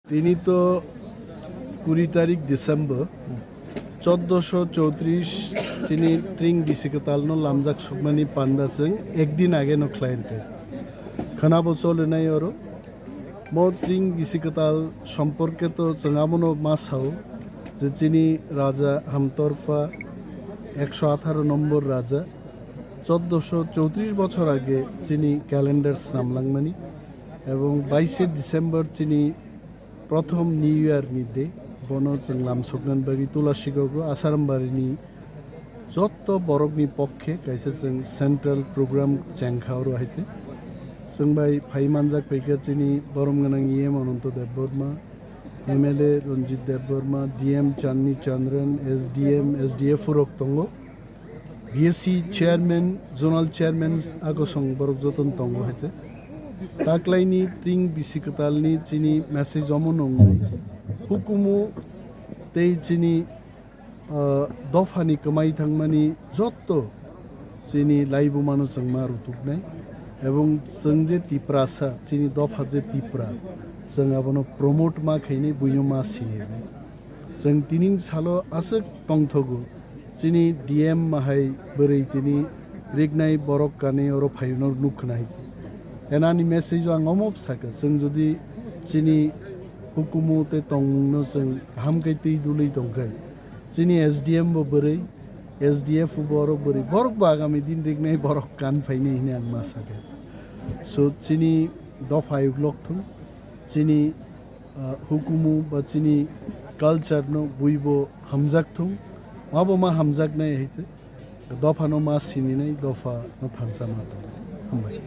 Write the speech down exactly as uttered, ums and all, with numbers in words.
Tini to kuri tarik December, choddoso chowtris chini tring bisi kwtal no lamjak sukmani panda chwng ekdin age no khlai rwkha. Khwnabo cholinai oro. Mo tring bisi kwtal somporke to chwng abono ma sao je chini Raja Hamtorpha ekso atharo nombor Raja choddoso chowtris bochor age chini calendar snamlangmani ebong baishe December chini prothom New Year ni day, bono chwng lam soknani bagwi Tulasigogo Asarambari ni jotto borok ni pokkhe kaisa chwng central program chengkha oro hai khe. Chwng bai phai manjak phaikha chini borom gwnang E M Ananto Debbarma, M L A Ranjit Debbarma, D M Chandni Chandran, S D M, S D F rok tongo. B S C chairman, zonal chairman, agosong borok joton tongo hai se. Taklaini tring bisi kwtalni chini message omo nongnai. Hukumu tei chini, ah, dophani kwmai thangmani jotto chini laibumano chwng ma rutuknai. Ebong chwng je Tiprasa, chini dopha je Tipra, chwng abono promote ma khainai, buino ma sinirnai. Chwng tining salo aswk tongthogo, chini D M mahai bwrwi tini riknai borok kanwi oro phaino nuk khna hai. Enani message o ang omo sakha, chwng jodi chini hukumu tei tongmungno chwng kaham khe twi dului tongkha, chini S D M bo bwrwi, S D F bo oro bwrwi, borok bo agami din riknai borok kan phainai hwnwi ang ma sakha. So chini dopha yuklok thung, chini ah, hukumu ba chini culture no buibo hamjak thung, mabo ma hamjaknai hai se, dopha no ma sininai, dopha no thansa ma tong. Hambai.